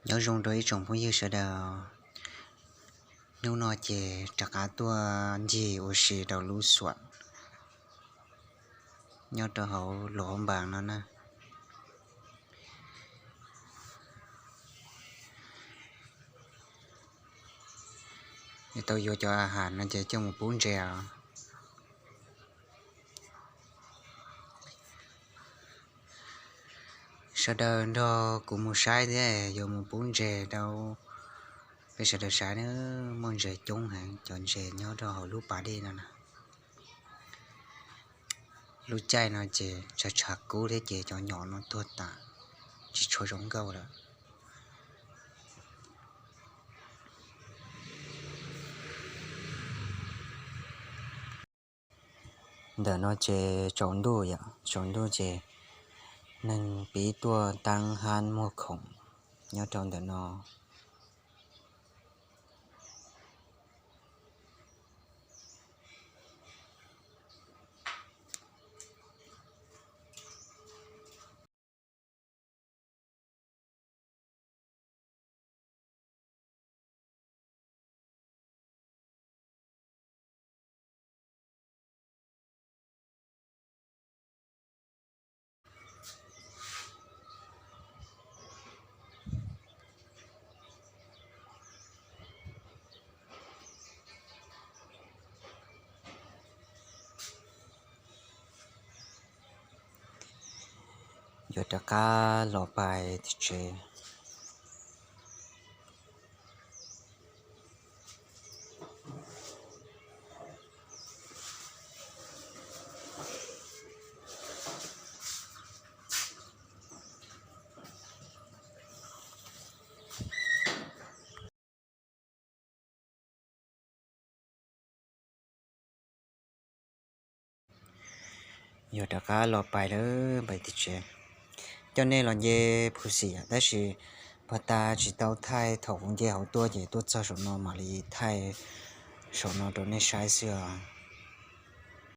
Nyob zoo rau ib tsoom phooj ywg sawv daws, hnub no ces rov qab tuaj ncig ua si rau lub xuam nyob rau hauv Luam Npas no na. Tau yuav cov a has no ces coj mus pub ntses os. Sawv daws nrog kuv mus saib thiab yuav mus pub ntses rau peb sawv daws saib na. Muaj ntses coob heev, cov ntses nyob rau hauv lub pas dej no na. Lub caij no ces tshav tshav kub thiab ces cov nyom no tuag tas, tsis tshua zoo nkauj lawm. Ntawm no ces tsaus ntuj yom, tsaus ntuj ces neeg pib tuaj taab hab muag khoom nyob rau ntawm no. Yuav rov qab los pais tim tsev. Yuav rov qab los pais lawm, pais tim tsev. Coj nej los nce Phu Xim tab sis puag ta tsis tau thaij, thaum kuv nce hauv tuaj ces tuaj txog saum no mam li thaij saum no rau nej saib xwb os.